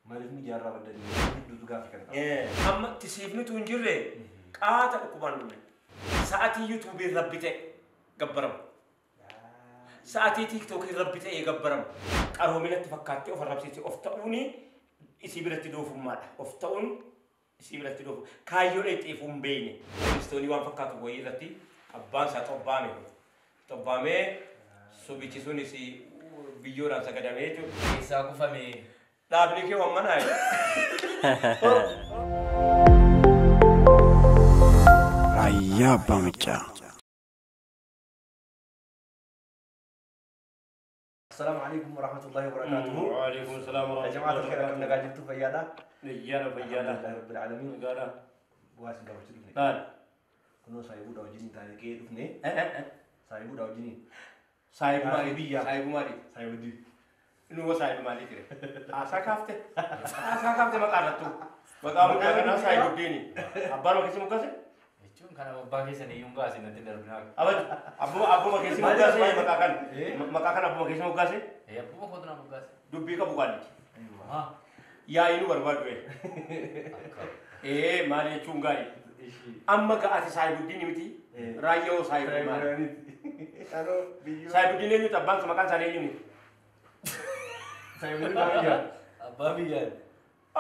Maaliif miidiyaarraa baddanii hedduutu gaaffii kana qaba. Amma tisiifnitu hin jirre qaata dhukkubaan dhumne. Sa'atii yuutuubiin rabbi ta'e gabbaramu. Sa'atii tiiktookiin rabbi ta'e gabbaramu. Qaroominatti fakkaattee of arrabsiiste of ta'uun isii biratti doofummaadha. Of ta'uun isii biratti doofu. Kaayyoo dheexeefuu hin beekne. Poolistoonii waan fakkaatu wayii irratti abbaan isaa xobbaame. Xobbaamee subichi sunis biyyoodhaan sagadamee jechuudha. Keessaa kufame. Dhaabni kee waan manaa. Raayyaa Abbaa Macaa. السلام عليكم ورحمة الله وبركاته. وعليكم السلام يا جماعة الخير أكم نقاجبتوا فيانا؟ Nayyaadha الحمد لله رب العالمين. Nagaadha. Bu'aa isin gaafachuu dhufne. Maal? Kunoo saayibuudha wajjiniin taa'ee qe'ee dhufne. Saayibuudha wajjiniin. Saayibu maali? Biyya. Saayibu maali? Saayibudii. Nuwa saayibu maali ture? Haasaa kaafte? Haasaa kaafte maqaa irrattu. Maqaa mucaa kanaa saayibuddiini. Abbaan keessa moggaase? Jechuun kana abbaa keessan iyyuu hin gaasin natti darbinaa. Abaj abbuma keessa moggaase maqaa kan. Maqaa kana abbuma keessa moggaase? Abbuma kootu naa moggaase. Dubbii qabu gaalliti. Haa. Yaa'ii nu barbaadu. Maal jechuun gaarii. Amma ga'aati saayibuddiini miti. Raayyaa saayibuu maali? Saayibuddiin eenyutu abbaan maqaan isaanii eenyuuni? Saayibuddiin abbaa biyyaa. Abbaa biyyaa.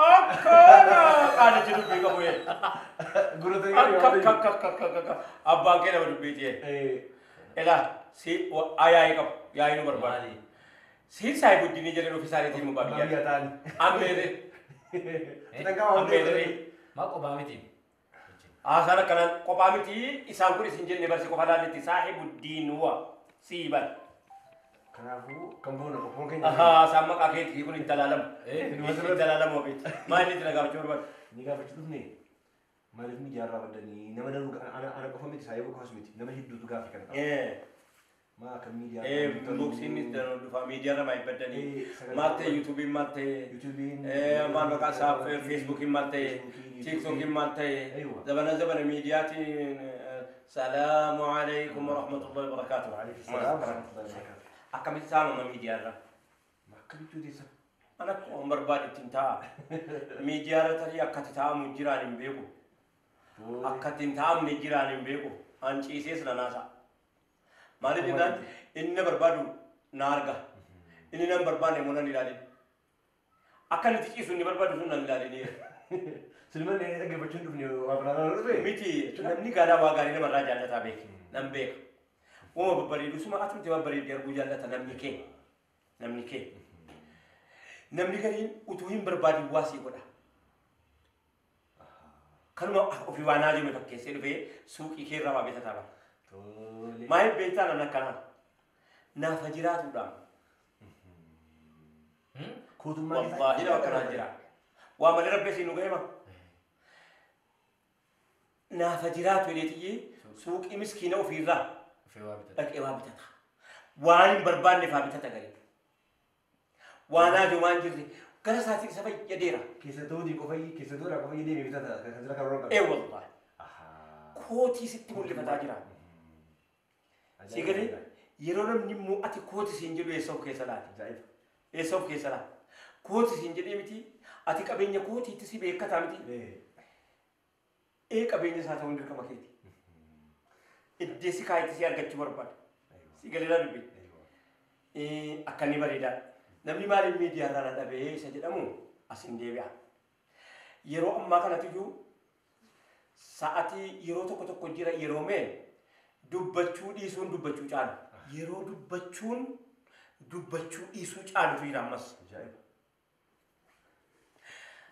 Akkana qaalichi dubbii qabu yee. Gurra Akka akka akka akka abbaan kee nama dubbiiti yee. Elaa si yaa'ii qabu yaa'ii nu barbaadu. Maali? Siin saayibuddiinii jedhee ofii isaaniitiin mukaa Abbaa biyyaa. biyyaa ta'ani. Ammeeree ammeeree. Maa qophaa miti? Haasaan akkanaan qophaa miti isaan kun isin jenne barsi qofa laalletti saahibuddiin huwa sii bal. Kanaafuu kan boona qophoon keenya. Haasaan maqaa keetii kun hin talaalamu. Hin talaalamu ofiitti. Maal inni itti nagaafachuu barbaadu? Ni gaafachuu dhufne. Maaliif miidiyaarraa baddanii nama danuu ana qofa miti saayibuu qofas miti nama hedduutu gaaffii kana qaba. Maa akka miidiyaa. Boksiinis danuu dhufa miidiyaarra maa hin baddanii. Maal ta'e yuutuubiin maal ta'e. Yuutuubiin. Maal maqaa isaa feesbuukiin maal ta'e tiiktookiin maal ta'e zabana zabana miidiyaatiin salaamu alaikum warahmatullahi wabarakaatuh. وعليكم السلام ورحمة الله وبركاته. Akkamitti saamama miidiyaarra? Akkamitti odeessa? Ana akkuma barbaade ittiin taa'a. Miidiyaarra tarii akka itti taa'amu jiraan hin beeku. Akka ittiin taa'amne jiraan hin beeku. An ciisees na naasa. Maaliif jennaan inni na barbaadu na arga. Inni nan barbaanne immoo nan ilaalin. Akka inni ciisu inni barbaadu sun nan ilaalin. Silman inni dhaggeeffachuu hin dhufne waa biraan dhufe. Miti namni gaaraa waa gaarii namarraa jaallataa beeki. Nan beeka. Uuma babbareedu suma atumti babbareedde arguu jaallata namni kee. Namni kee. Namni gariin utuu hin barbaadin waa sii godha. Kanuma ofii waa naa jiru fakkeessee dhufee suuqii kee irraa waa bitataa bara. Tole. Maaliif beektaa namni akkanaa? Naafa jiraatuudhaan. Kootummaa Wallaahi nama akkanaa jira. Waa malee rabbi isiin nu ga'eema. Naafa jiraatu jedheetiyyee suuqii miskiina ofiirraa Ofii waa bitata. dhaqee waa bitata. Waan hin barbaanne faa bitata garii. Waan haaju waan jirre gara isaatiin isa fayyadeera. Keessattuu hojii qofa keessattuu irraa qofa deemee bitata kan sira karoora qabu. Ee wallaahi. Kootii sitti mul'ifataa jira. Si galee yeroo namni immoo ati kooti siin jedhu eessa of keessa laati? Ajaa'iba. Eessa of keessa laati? Kooti siin jedhee miti ati qabeenya kootiitti si beekkataa miti. Ee qabeenya isaa ta'uun dirqama keeti. Iddee si kaayetti si argachuu barbaada. Si galeeraa dubbi. Akka inni bareedaadha. Namni maaliif miidiyaarraa na dhabee isa jedhamu as hin deebi'a. Yeroo ammaa kanatti iyyuu sa'atii yeroo tokko tokko jira yeroo mee dubbachuu dhiisuun dubbachuu caalu. Yeroo dubbachuun dubbachuu dhiisuu caalutu jira ammas. Ajaa'iba.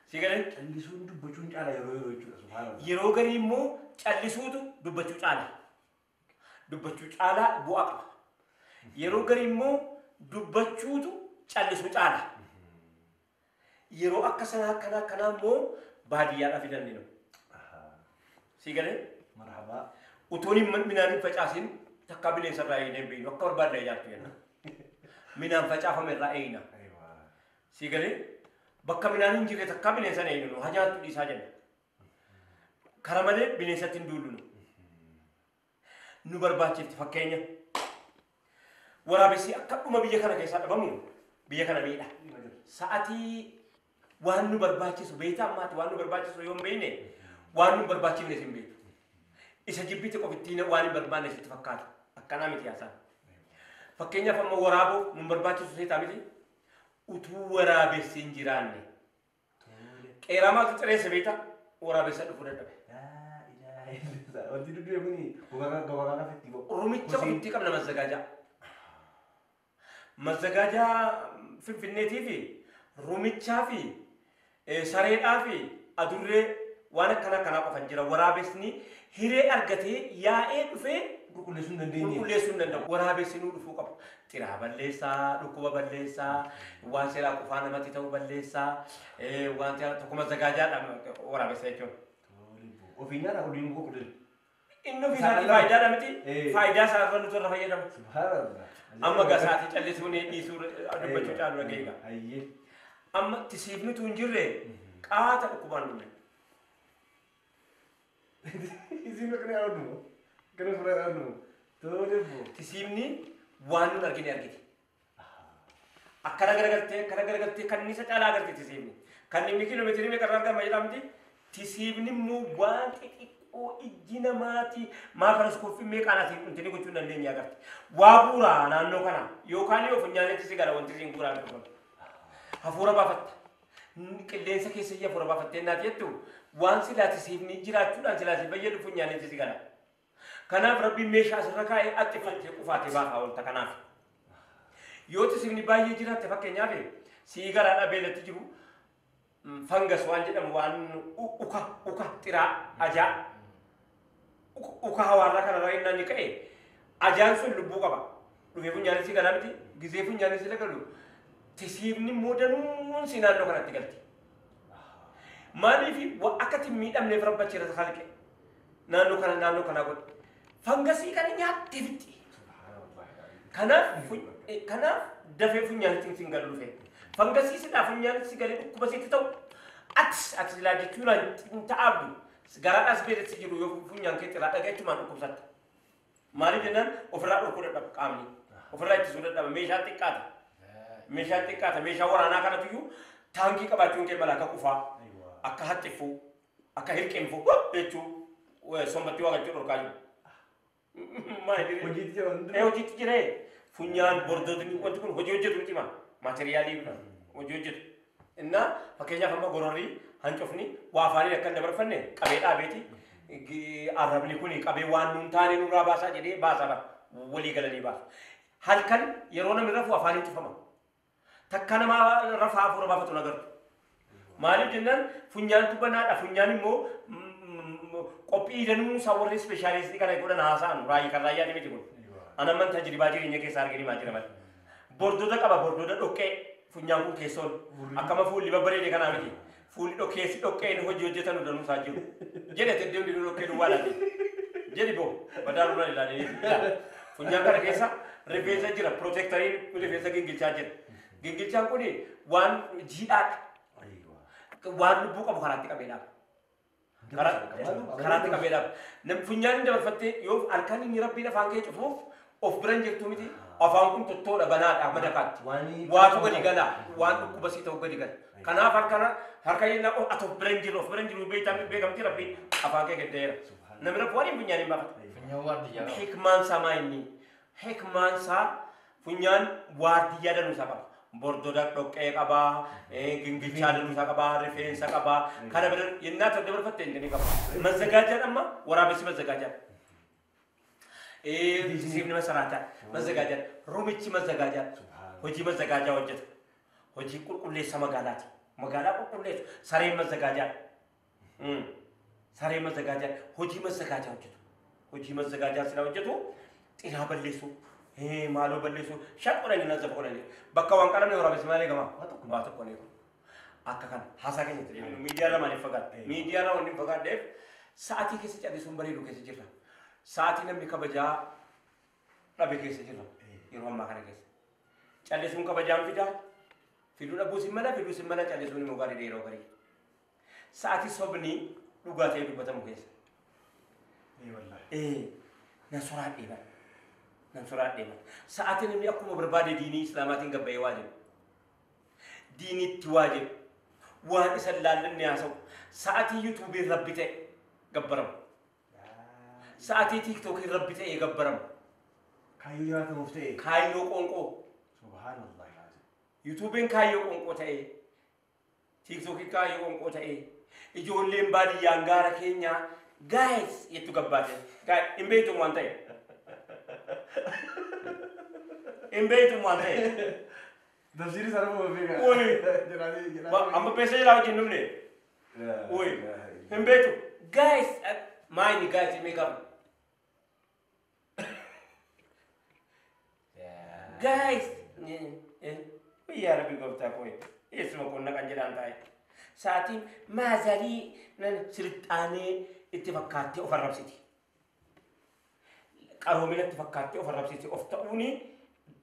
Si galee Callisuun dubbachuun caala yeroo yeroo jechuudha subhaanallah. yeroo garii immoo callisuutu dubbachuu caala. Dubbachuu caalaa bu'aa qaba. Yeroo garii immoo dubbachuutu callisuu caala. Yeroo akka sanaa akkanaa akkanaa immoo baadiyyaadhaa fidanni nu. Si galee Marhabaa. utuun hin midhaan hin facaasin takka bineensa irraa eegnee hin beeknu akka barbaadne ijaartu jenna. Midhaan facaafame irraa eegna. Si galee bakka midhaan hin jirre takka bineensa hin eegnu haa nyaattu dhiisaa jenna. Kara malee bineensatti hin duullu. Nu barbaachifti fakkeenya. Waraabessi akka dhuma biyya kana keessaa dhabamu biyya kana miidha. Sa'atii Waan nu barbaachisu beektaa ammaati waan nu barbaachisu yoo hin beekne waan nu barbaachifne hin beektu. Isa jibbite qofittiin waan hin barbaanne sitti fakkaata. Akkanaa miti haasaan. Fakkeenyaaf amma waraaboo nu barbaachisu seetaa miti utuu waraabessi hin jiraanne. Qeeramaatu xireessa beektaa waraabessa dhufuu dadhabe. Wanti duddu'e kuni gogaa kafetti bo'u. Rumicha qofittii qabna mazzagaajaa. Mazzagaajaa Finfinneetii fi rumichaa fi sareedhaa fi adurree waan akkana akkanaa qofan jira. Waraabesni hiree argatee yaa'ee dhufee Qulqulleessuu hin dandeenye. Qulqulleessuu hin danda'u. Waraabessi nuu dhufuu qaba. Xiraa balleessaa, dhukkuba balleessaa, waan seeraa qofaa namatti ta'u balleessaa, waan tokko mazzagaajaadha waraabessa jechuun. Ofii nyaata oliin qulqullina. Inni ofii isaatii faayidaadha miti. Faayidaa isaa irra nuti irra fayyadamu. Subhaanallah. Amma gasaatii callisuun dhiisuu dubbachuu caalu dhaga'eega. Amma tisiifnitu hin jirre qaata dhukkubaan dhume. Isiin akkana yaadnu. Akkana suuraa yaadnu. Tole boo. Tisiifni waan nun argine argiti. Akkana garagaltee akkana garagaltee kannisa caalaa agarti tisiifni. Kan inni kiiloomeetirii meeqa irraa argama jedhamti. Tisiifni immoo waan xixiqqoo ijji namaati maayikirooskooppii meeqaan asii wanti gochuu hin dandeenye agarti. Waa buuraa naannoo kana yookaan yoo funyaanitti si gara wanti siin buuraa dhufu. Hafuura baafatta. Qilleensa keessa iyyuu hafuura baafattee naati jettu waan silaa tisiifni jiraachuudhaan silaa si fayyadu funyaanitti si gala. Kanaaf rabbiin meeshaa asirra kaa'ee axxifattee qufaatee baafaa oolta kanaaf. Yoo tisiifni baay'ee jiraatte fakkeenyaaf sii garaadhaa beelatti jiru fangas waan jedhamu waan uka uka xiraa ajaa uka hawaarraa kanarraa innaan ni ka'e ajaan sun lubbuu qaba. Dhufee funyaanis galaa miti gizee funyaanis galu tisiifni immoo danuun si naannoo kanatti galti. Maaliif akka itti miidhamneef rabbachiirra kalqe naannoo kana naannoo kanaa godhe. Fangasii kana nyaattee fixxi. Kanaaf dafee funyaanitti siin galu dhufe. Fangasii sidhaa funyaanitti si galee dhukkuba sitti ta'u atis ati silaa jechuudhaan hin ta'aabdu garaadhaas beelatti jiru yoo funyaan kee xiraa dhagachumaan dhukkubsatta. Maaliif jennaan ofirraa dhorkuu dadhaba qaamni. Ofirraa ittisuu dadhaba meeshaa xiqqaata. Meeshaa xiqqaata meeshaa waraanaa kanatu iyyuu taankii qabaachuun kee mala akka qufaa akka haxxiffuu akka hirqinfuu jechuu sombatti waa galchuu dhorkaa jiru. Hojiitti jira. Hojiitti jira. Funyaan bordootni wanti kun hojii hojjetu miti maa maateriyaalii hojii hojjetu. Innaa fakkeenyaaf amma gororrii hancofni waa afaaniin akka hin dabarfanne qabee dhaabeeti arrabni kun qabee waan nuun taane nurraa baasaa jedhee baasaa bara walii galanii baasu. Halkan yeroo namni rafu afaaniin cufama. Takka nama rafaa hafuura baafatu agartu. Maaliif jennaan funyaantu banaadha funyaan immoo qophii danuu isaa warri ispeeshaalistii kana godhan haasa'an raayii kan raayyaati miti kun. Ana man tajribaa jireenya keessa arganii maa jira malee. Bordoota qaba bordoota dhoqqee funyaan kun keessoon akkama fuulli babbareede kanaa miti. Fuulli dhokkeessi dhoqqeen hojii hojjetan danuu isaa jiru. Jedhe teddee hundi dhoqqee duwwaa laate. Jedhi boo badaa nurra ilaalee. Funyaan kana keessa rifeensa jira pirootektariin rifeensa gingilchaa jira. Gingilchaan kun waan jiidhaadha. Waan lubbuu qabu karaatti qabee dhaaba. Karaatti qabee dhaaba. Funyaan hin dabarfattee yoo halkan inni rabbiin afaan kee cufuuf of bira hin jirtu miti afaan kun tottoodha banaadha madakaatti. Waatu gadi gala waan dhukkuba sii ta'u gadi gala. Kanaaf harka inni ati of bira hin jirru of bira hin jiru beekamti rabbiin afaan kee gaddeera. Namni rabbi waan hin funyaan hin baafata. Funyaan waardiyyaa qaba. Hikmaan isaa maa inni? Hikmaan isaa funyaan waardiyyaa danuu isaa qaba. Bordoda dhoqqee qabaa, gingilchaa danuu isaa qabaa, rifeensa qabaa. Kana bira yennaa ta'u dabarfatte inni qaba. Mazzagaajaan amma waraabessi mazzagaajaan. Tisiifni masaraataa mazzagaajaan rumichi mazzagaajaan hojii mazzagaajaa hojjeta. Hojii qulqulleessa magaalaati. Magaalaa qulqulleessu sareen mazzagaajaan. Sareen mazzagaajaan hojii mazzagaajaa hojjetu. Hojii mazzagaajaa silaa hojjetu xiraa balleessu. Maaloo balleessu shan godhanii nazzafa godhanii bakka waan qalamne waraabessi maal eegama? Waa tokko eegu. Akka kana haasaa keenya itti deemnu miidiyaarra maaliif fagaadhe? Miidiyaarra wanni hin fagaadheef sa'aatii keessa callisuun bareedu keessa jirra. Sa'aatii namni kabajaa dhabe keessa jirra yeroo ammaa kana keessa. Callisuun kabajaan fidaa fiduu dhabuus hin mala fiduus hin mala callisuun immoo gaarii yeroo garii. Sa'aatii sobni dhugaa ta'ee dubbatamu keessa. Nan soraadhee bara. Nan soraadhee bara. Sa'aatii namni akkuma barbaade diinii islaamaatiin gabbayee waa jedhu. Diinitti waa jedhu. Waan isa laallanne haasa'u. Sa'atii yuutuubiin rabbi ta'e gabbaramu. Sa'atii tiiktookiin rabbi ta'e gabbaramu. Kaayyoo jiraatamuuf ta'e. Kaayyoo qoonqoo. Subhaanallah. Yuutuubiin kaayyoo qoonqoo ta'e. Tiiktookiin kaayyoo qoonqoo ta'e. Ijoolleen baadiyyaan gaara keenyaa gaayis jettu gabbaate. Hin beektu waan ta'e. Hin beektu waan ta'e. Tafsiirri sana booda beekaa. Oyi. Amma beessa jalaa wajjin dhufne. Oyi. Hin beektu. Gaayis maayini gaayis mee qabu. Gaayis. Yaa Rabbi gooftaa koo eessuma qonna kan jedhaan taa'e. Sa'aatiin maazarii silxaanee itti fakkaattee of arrabsiti. Qaroomina itti fakkaattee of arrabsiti. Of ta'uun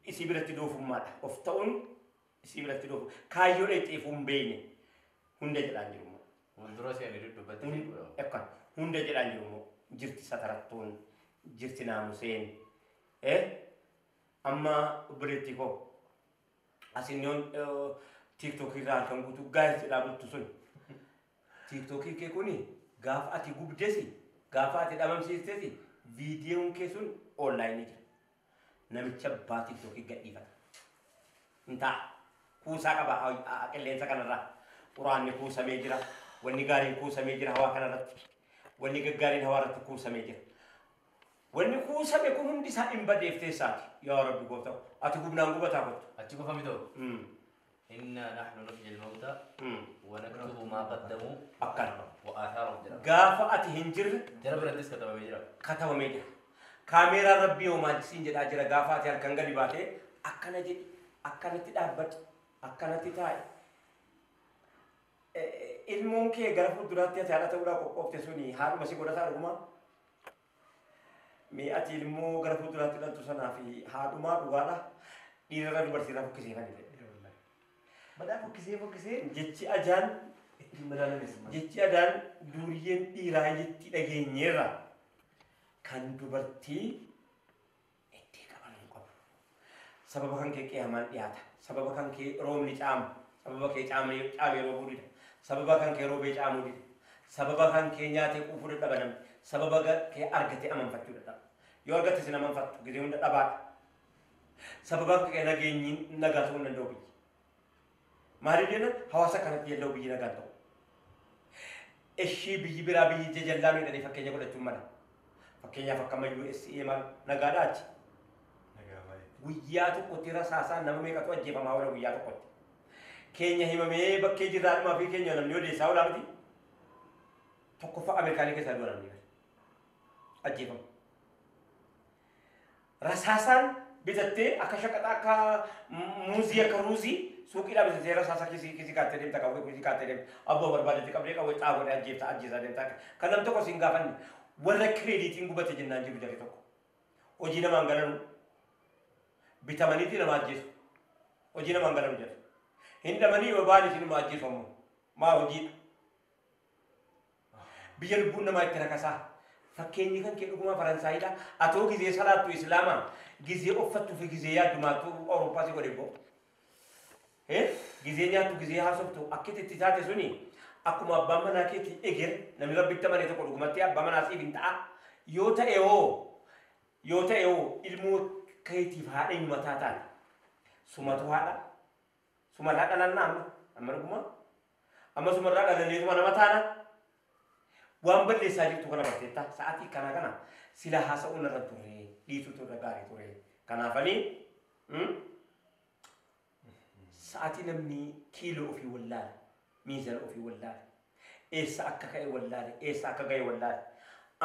isii biratti doofummaadha. Of ta'uun isii biratti doofu. Kaayyoo dheexeefuu hin beekne hunda jedhaan jiru immoo. Fuuldura seenii duddubbatti fiiguudha. Akkan hunda jedhaan jiru immoo jirti satarattuun jirti naamuseen. Amma obboleettii koo asin yoon tiiktookii irraa halkan guutuu gaayis jedhaa bultu sun tiiktookii kee kuni gaafa ati gubdesi gaafa ati dhabamsiistesi viidiyoon kee sun onlaayinii jira. Namicha abbaa tiiktookii gadhiifata. Intaa kuusaa qaba qilleensa kanarraa. Quraanni kuusamee jira. Wanni gaariin kuusamee jira hawaa kanarratti. Wanni gaggaariin hawaa irratti kuusamee jira. Wanni kuusame kun hundi isaa hin badeef teessaati. Yaa Rabbi gooftaa ati gubnaan gubataa kottu. Achi qofa mitoo. Inna nahnu nuhyil mawta wa naktubu maa qaddamuu Akkana. wa aathaarahum jedhama. Gaafa ati hin jirre Jara birattis katabamee jira. katabamee jira. Kaameeraan rabbii homaa siin jedhaa jira gaafa ati halkan gadi baatee akkana jedhi akkanatti dhaabbadhu akkanatti taa'i. Ilmoon kee gara fuulduraatti ati haadha ta'uudhaa qophoofte suni haadhuma si godhataa dhugumaa? Mee ati ilmoo gara fuulduraatti dhaltu sanaa fi haadhumaa dhugaadha dhiirarra dubartiirraa fokkisee kan jedhe. Badaa fokkisee fokkisee Jechi ajaan ittiin madaalames. jechi adaan duuriyyeen dhiiraa jetti dhageenyeerra kan dubartii itti qaban hin qabu. Sababa kan kee qiyaamaan dhiyaata. Sababa kan kee roobni caama. Sababa kee caamee roobuu dida. Sababa kan kee roobee caamuu dida. Sababa kan kee nyaatee quufuu dadhaba namni. Sababa kee argatee amanfachuu dadhaba. Yoo argatte sin amanfattu gisee hunda dhabaadha. Sababa kee nageenyi nagaa ta'uu hin danda'u biyyi. Maaliif jenna hawaasa kanatti yella'u biyyi nagaa ta'u. Ishii biyyi biraa biyyi jajallaa nu jedhanii fakkeenya godhachuun mala. Fakkeenyaaf akka amma USA maal nagaadhaa achi. Guyyaa tokkotti rasaasaan nama meeqatu ajjeefamaa oola guyyaa tokkotti. Keenya himamee bakkee jirraadhumaa fi keenya namni odeessaa oolaa miti. Tokkoffaa Ameerikaanii keessaa du'a namni ajjeefama. Rasaasaan bitattee akka shaqaxaa akka muuzii akka ruuzii suuqiidhaa bitattee rasaasa kiisii kaattee deemta qawwee kiisii kaattee deemta abbaa barbaadetti qabdee qawwee xaagodhee ajjeefta ajjeesaa deemta kan nam tokko siin gaafanne warra kireeditiin gubate jennaan jiru jarri tokko. Hojii namaan galanu bitamaniiti nama ajjeesu. Hojii namaan galanu jedhu. Hin dhamanii yoo ba'an isin ajjeesu ammoo maa hojiidha. Biyya lubbuun namaa itti rakasaa. Fakkeenyi kan kee dhugumaa Faransaayidha. Atoo gizee salaattu Islaamaa gizee uffattuu fi gizee yaaddu maattu Awurooppaa si godhe boo. Gizee nyaattu gizee haasoftu akkitti itti taate suni akkuma abbaan manaa keetii eger namni rabbitti amanee tokko dhugumatti abbaa manaa siif hin ta'a. Yoo ta'e hoo ilmoo keetiif haadha himataa taate. Sumatu haadha. Sumarraa dhalannaa amma amma dhugumaa. Amma sumarraa dhalanneetuma nama taana. Waan balleessaa jirtu kana barteetta sa'aatii kana kana sila haasa'uun irra turre dhiisuutu irra gaarii ture. Kanaafanii sa'aatii namni kiiloo ofii wallaale miizana ofii wallaale eessa akka ka'e wallaale eessa akka ga'e wallaale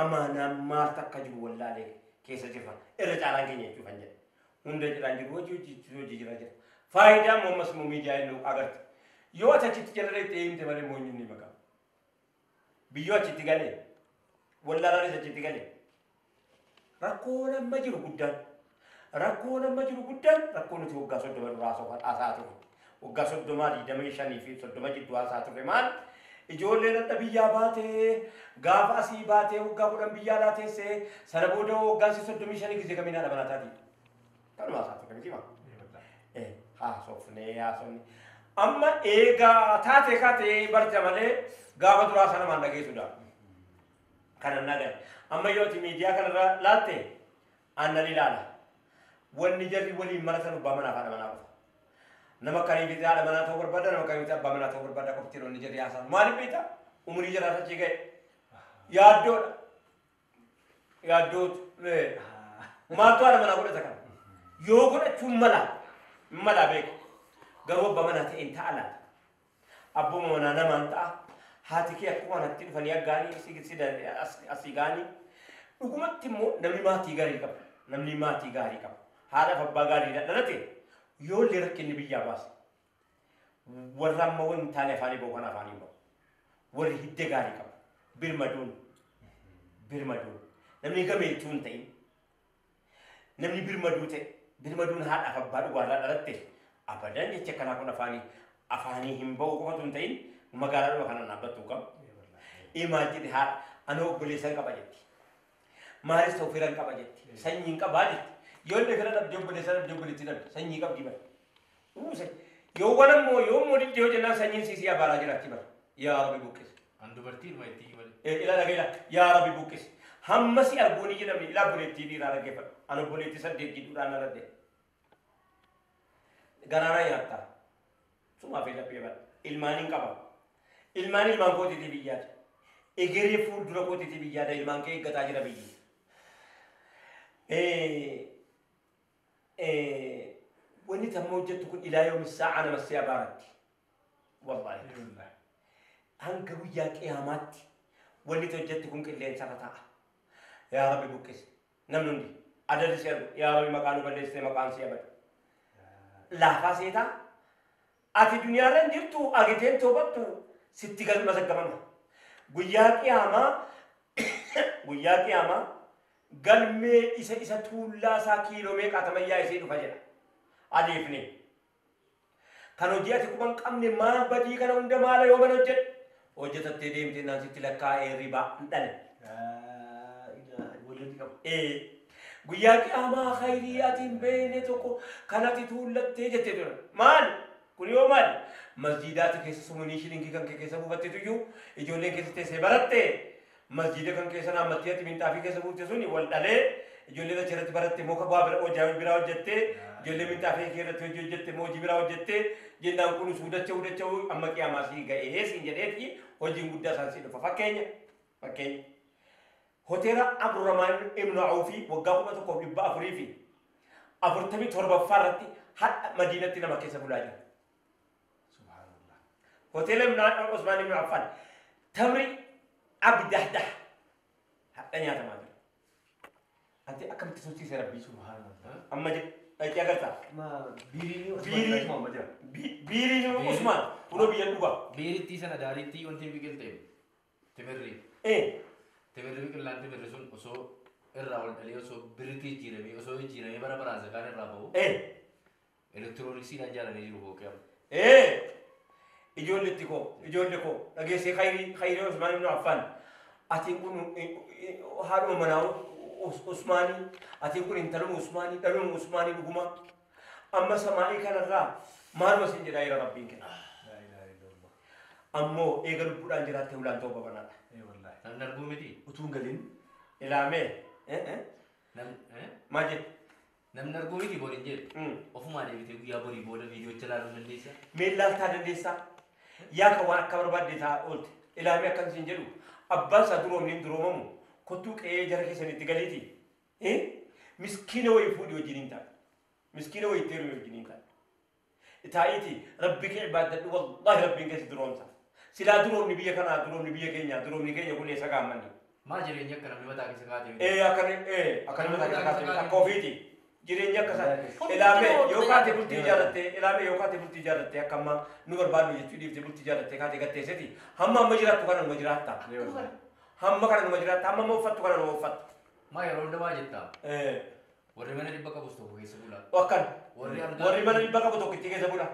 amaanaan maaltu akka jiru wallaale keessa jirra irra caalaan keenya jechuu kan jedhe hunda jedhaan jiru hojii hojii jira jira. Faayidaan ammas immoo miidiyaa inni agarte yoo ati achitti jala deemtee himte malee moonyi ni maqaa. Biyyoo achitti galee wallaalaanis achitti galee rakkoon amma jiru guddaan rakkoo nuti waggaa 30 duraa haasa'aa turre waggaa 30 25 fi 30 jidduu haasa'aa turre maal ijoolleen adda biyyaa baatee gaafa asii baatee waggaa 10 biyyaa alaa teessee sana booda waggaan 35 gisee kamiin haadha manaa taati kanuma haasa'aa turre miti maa haasofnee haasofne Amma eegaa taatee kaatee barja malee gaafa duraa sana maan dhageessudha. Kanan nagan. Amma yoo ati miidiyaa kanarra laatte aannan ilaala. Wanni jarri waliin maratan abbaa manaa fi haadha manaa qofa. Nama akkanii fi haadha manaa ta'uu barbaada, nama akkanii fi abbaa manaa ta'uu barbaada qofti yeroo inni jarri haasa'an. Maaliif beektaa? Umurii jaraas achi ga'e. Yaaddoodha. Yaaddootu. Maaltu haadha manaa godhata kana? Yoo godhachuun mala, mala beeku. Garuu abbaa manaa ta'een ta'a laata? Abbuma manaa namaan ta'a. Haati kee akkuma natti dhufanii aggaanii asii ga'anii. Dhugumatti immoo namni maatii gaarii qaba. Namni maatii gaarii qaba. Haadhaaf abbaa gaarii dhalate yoo illee rakkinni biyyaa baase. Warra amma waan hin taane afaanii bahu kana afaanii bahu. Warri hidda gaarii qaba. Birmaduun. Birmaduun. Namni gameeltuu hin ta'in. Namni birmaduu ta'e. Birmaduun haadhaaf abbaa dhugaarraa dhalatte. Abadan jecha akkanaa kun afaanii hin bahu qofatu hin ta'in magaalaadhuma kanaan dhaabbattuu qaba. Maal jedhe haadha anoo obboleessan qaba jetti. Maalis ta'u firan qaba jetti. Sanyiin qabaa jetti. Yoo illee fira dhabde obboleessa dhabde obboleettii dhabde sanyii qabdi bara. Yoo waan ammoo yoo immoo didde yoo jennaan sanyiin siisii abaaraa jiraatti bara. Yaa Rabbi buqqisi. An dubartii dhuma itti malee. Ilaa dhagaila yaa Rabbi buqqisi. Hamma si arguun hin jedhamne ilaa obboleettii dhiiraa dhaggeeffadhu. An obboleettii 8 gidduudhaan dhaladhe. Garaanaa nyaattaa. Sumaa fi laphee bara. Ilmaaniin qaba. Ilmaan ilmaan kootiitii biyyaadha. Egeree fuuldura kootiitii biyyaadha. Ilmaan kee eeggataa jira biyyi. Wanni tamma hojjettu kun ilaa yoomi saa'a nama si abaaratti. Wallaahi. Hanga guyyaa qiyaamaatti wanni hojjettu kun qilleensarra taa'a. Yaa Rabbi buqqisi. Namni hundi adalli si argu. Yaa Rabbi maqaan nu balleessite maqaan si abadu. Laafaa seetaa. Ati duniyaarra hin jirtu argiteen toobattu sitti masaggamama. Guyyaa qiyaamaa galmee isa tuullaa isaa kiiloo meeqa atamayyaa isee dhufa jedha. Adeefne. Kan hojii ati quban qabne maal badii kana hunda maala yoo mana hojjedhu. Hojjetattee deemtee naan sitti lakkaa'ee ribaa hin dhale. Guyyaa qiyaamaa khayrii ati hin beekne tokko kan ati tuullattee jettee ture. Maal? Kun yoo maal? Masjiidaati keessa sumunii shilinkii kan kee keessa buufattetu iyyuu ijoolleen keessa teessee baratte masjiida kan keessa naammattee ati minxaafii keessa buufte suni wal dhalee ijoolleen achi irratti baratte muka bu'aa bira hojii biraa hojjettee ijoolleen minxaafii kee irratti hojii hojjette moo hojii biraa hojjettee jennaan kun suudacha udacha amma qiyaamaa sii ga'ee siin jedheeti hojiin guddaa isaan sii dhufa. Fakkeenya hoteela Abdurrahmaan ibn Awfi waggaa 1447 irratti hadha Madiinatti nama keessa bulaa jira. Hoteela ibn Usmaan ibn Affan tamri abdahdah hadha nyaatamaa jira. Ati akkamitti tursiise Rabbii? Amma jedhe dhaqee agartaa? Biiriin Usmaan kunoo biyya dhugaa. Biirittii sana daariittii wanti biqilte timirri. Timirri biqilaan timirri sun osoo irraa ol dhalee osoo birritti jijjiiramee osoo jijjiiramee bara baraan zakaan irraa bahu. Elektirooniksiidhaan jaalanii jiru fooqee amma. Ijoolletti koo ijoollee koo dhageessee khayrii Usmaan ibn Affan atiin kun haadhuma manaa Usmaanii atiin kun intaluma Usmaanii dhaluma Usmaanii dhuguma amma samaa'ii kanarraa maaluma siin jedhaa jira Rabbiin kenna. Ammoo eega lubbuudhaan jiraatte ulaan ta'uu babanaadha. Namni arguu miti. Utuu hin galin. Ilaamee. Maal jedhu? Namni arguu miti boriin jedhu. Ofumaa deebitee guyyaa borii booda viidiyoocha ilaaluu dandeessaa? Mee ilaaltaa dandeessaa? Yaa kan waan akka barbaadde ta'a oolte. Ilaamee akkan siin jedhu abbaan isaa duroomni hin duroomamu kottuu qe'ee jara keessanitti galiiti. Miskiina wayii fuudhii wajjin hin taane. Miskiina wayii itti heerumi wajjin hin taane. Taa'iiti rabbi kee ibaaddadhu wallaahi rabbiin keessa duroomsa. Silaa duroomni biyya kanaa duroomni biyya keenyaa duroomni keenya kun eessa gaammanni? Maa jireenya akka namni mataa keessa kaatee? Akka namni mataa keessa kaatee akka ofiiti. Jireenya akka isaa ilaamee yoo kaate bultii ijaarrattee ilaamee yoo kaate bultii ijaarrattee akka amma nu barbaadnu jechuu dhiiftee bultii ijaarrattee kaate gatteesseti hamma amma jiraattu kana numa jiraatta. Hamma kana numa jiraatta hamma amma uffattu kana numa uffatta. Maa yeroo hundumaa jettaa? Warri mana dhibba qabus tokko keessa bula. Akkan. Warri mana dhibba qabu tokko itti keessa bula.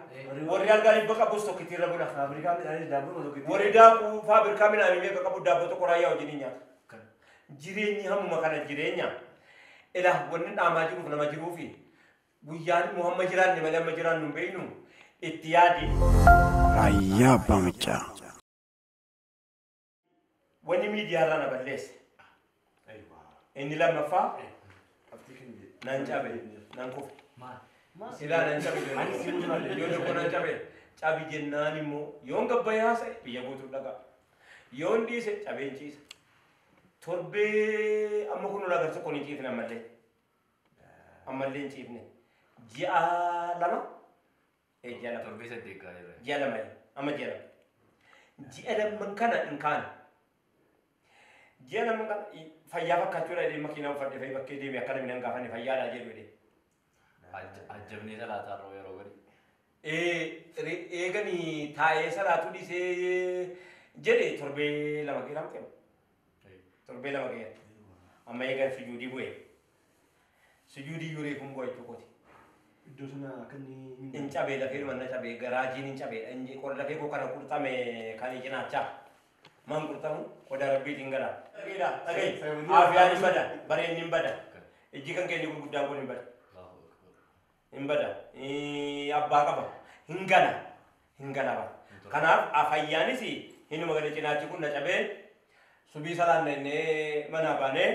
Warri algaa dhibba qabus tokko itti irra bula. Faabirikaa midhaanii daabboo tokko itti. Warri daakuu faabirikaa midhaanii meeqa qabu daabboo tokko raayyaa wajjin hin nyaatu. Jireenyi hammuma kana jireenya. Ilaa wanni dhaamaa jiruuf nama jiruufi guyyaan nu hamma jiraanne malee amma jiraannu hin beeknu Itti yaadi. Raayyaa Abbaa Machaa. Wanni miidiyaarraa na balleesse. Inni lammaffaa nan cabe nan kufe. Silaa nan cabe yoo tokko nan cabe cabi jennaan immoo yoon gabbayee haasa'e biyya guutuu dhagaa. Yoon dhiise cabeen ciisa. Torbee amma kun ulaa garsa kun hin ciifne ammallee. Ammallee hin ciifne. Ji'a lama. Ji'a lama. Torbee saddeet gaariidha. Ji'a lama amma ji'a lama. Ji'a lamman kana hin kaane. Ji'a lamman kana fayyaa fakkaachuudha jedhee makiinaa uffadhe fa'i bakkee deeme akka namni hin gaafanne fayyaadhaa jedhu jedhee. Ajjabnee salaataa irra yeroo gadi. Eeganii taa'ee salaatuu dhiisee jedhe torbee lama keessa ta'e. Torbee lama keessa. Amma eegan sujuudii bu'e. Sujuudii yuuree kun bu'a jechuu kooti. Iddoo sana akka inni Hin cabee lafee manna cabee garaajiin hin cabee inni lafee koo kana qurxame kan cinaachaa. Maan qurxamu qodaa rabbiitiin gala. Dhagaidha dhaga'i. Aafiyaan hin bada bareenni hin bada. Ijji kan keenya gurguddaan kun hin bada. Hin bada. Abbaa qaba. Hin gala. Hin gala bara. Kanaaf fayyaanis hinuma gadi cinaachi kun na cabee subii salaan innee manaa baanee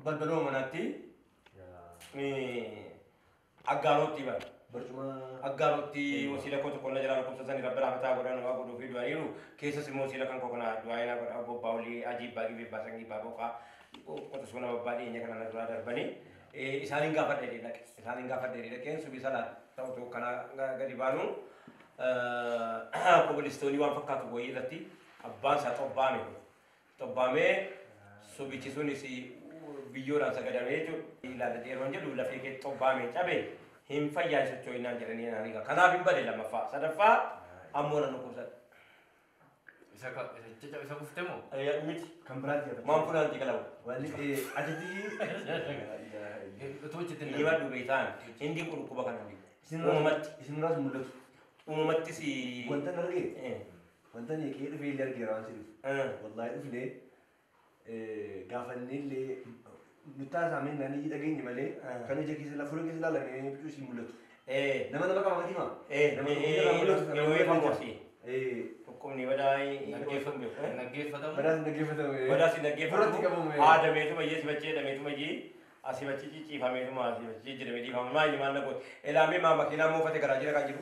balbaluma manaatti aggaarootti bara. Barcuma Aggaarootti wasiila koo tokko na jalaa dhukkubsatanii rabbi rahmataa godhan waa godhuu fi du'aniiru keessas immoo wasiila kan koo kana du'aa godha bobbaa olii ajiibbaa gibibbaa sangiibbaa boqaa qotus mana babbaa dhiyeenya kana na duraa darbanii isaaniin gaafadha jedhee dhaqe isaaniin gaafadha jedhee dhaqeen subii salaan ta'u tokko kana gadi baanu kobilistoonii waan fakkaatu wayii irratti abbaan isaa xobbaame xobbaamee subichi sunis biyyoodhaan sagadamee jechuudha. Ilaallatee yeroo jedhu lafee kee xobbaame cabe hin fayyaa socho'inaan jedhanii naan egaa. Kanaaf hin bade lammaffaa. Sadaffaa ammoo nan dhukkubsadha. Isa kufte moo? Miti. Kan biraatti yaabatu. Maan funaanti qalabu. Walli ajajii. Utuu hojjetin Inni baddu beektaan hindi kun dhukkuba kana hin Uumamatti. Isin irraas mul'atu. Uumamattis. Wanta hin argee. Wanta inni kee dhufee illee argeera waan si dhufu. Wallaahi dhufnee gaafannee illee nutti haasa'amee naan iji dhageenye malee kan ija keessa fuula keessa ilaalamee bicuu isin mul'atu. Nama nama qaba miti maa? Nama irraa mul'atu. Yeroo eefamu asii. Dhukkubni badaa Naggeeffatamu. Badaas hin dhaggeeffatamu. Badaas hin dhaggeeffatamu. Fuulatti qabamu. Aadameetuma iyyee sibachee dhameetuma iyyee asii bachi cicciifameetuma asii bachi jedhamee dhiifama maal maal nagooti. Elaamee maa makiinaa moofate garaajii dhaqaa jiru.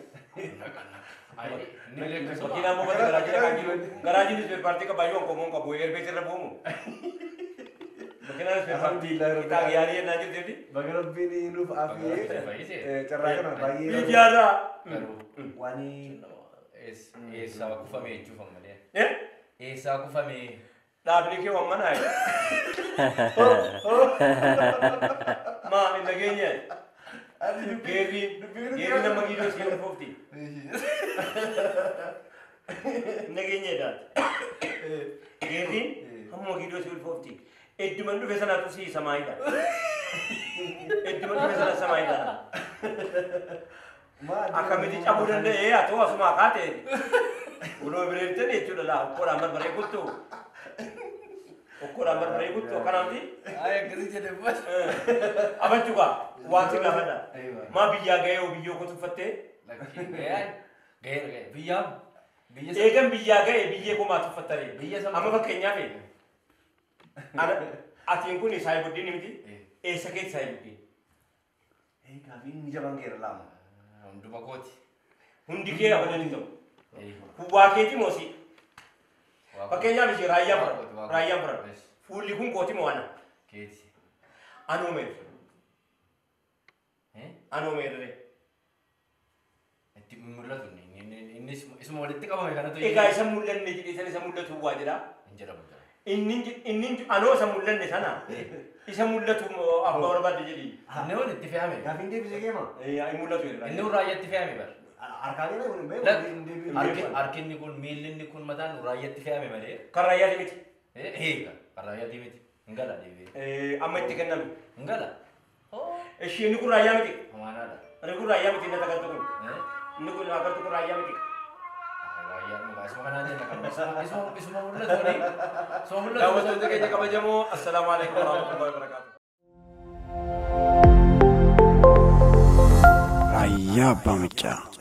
Makiinaa moofate garaajii dhaqaa jiru. Garaajiin ispeerpaartii qabaayyuu hanqoomoon qabu erbees irra bu'umu. Makiinaan ispeerpaartii itaa giyaarii yennaa jirteefi. Baga rabbiin nuuf aafiyee carraa kana baay'ee. Miidiyaarraa. Waan Eessaa kufame jechuuf ammalee. Eessaa kufame. Dhaabni kee waan manaa Maa hin dhageenye. Geerri geerri nama giidoo si ulfoofti. Hin dhageenye daati. Geerri hammuma giidoo si ulfoofti. Edduman dhufe sanaatu si samaayidha. Edduman dhufe sana samaayidha. Akkamitti cabuu danda'e haa ta'u asumaa kaate. Uloo bireertan jechuudha laa okkoodhaan barbaree kuttu. Okkoodhaan barbaree kuttu akkanaamti. Ay akkasii jedhe bas. Abachuugaa waan si gaafadha. Maa biyyaa ga'ee hoo biyyoo koo tuffattee? Ga'ee ga'ee biyyaa. Eegan biyyaa ga'ee biyyee koo maa tuffattaree? Amma fakkeenyaaf atiin kun saayibuddiin miti eessa keessa saayibuddiin? Gaafiin ni jabaan keera laama. Hunduma kooti. Hundi kee abadan hin ta'u. Kuwaa keeti moo si? Fakkeenyaaf ishee raayyaan fudhadha. Raayyaan fudhadha. Fuulli kun kooti moo ana? Keeti. Anoo meerre. Anoo meerre. Itti mul'atu inni isuma walitti qabame kanatu. Egaa isa mul'anne jedhee san isa mul'atu waa jedha. Hin jedhamu. Inni anoo isa mul'anne sana isa mul'atu abbaa barbaadde jedhi. Inni kun itti fe'ame. Gaafiin deebisee keema. Hin mul'atu jedha. Inni kun raayyaatti fe'ame bara. Harkaan inni kun Harkinni kun miilli kun mataan raayyaatti fe'ame malee. Kan raayyaati miti. Eega kan raayyaati miti. Hin gala deebi'ee. Amma itti kenname. Hin gala. Ishii inni kun raayyaa miti. Amaanaadha. Inni kun raayyaa miti inni agartu kun. Inni kun agartu kun raayyaa miti. Isuma kanaan jenna kan isuma mul'atu ni. Isuma mul'atu. Daawwattoota keenya kabajamoo assalaamu alaikum warahmatullahi wabarakatuh. Raayyaa Raayyaa Abbaa Maccaa.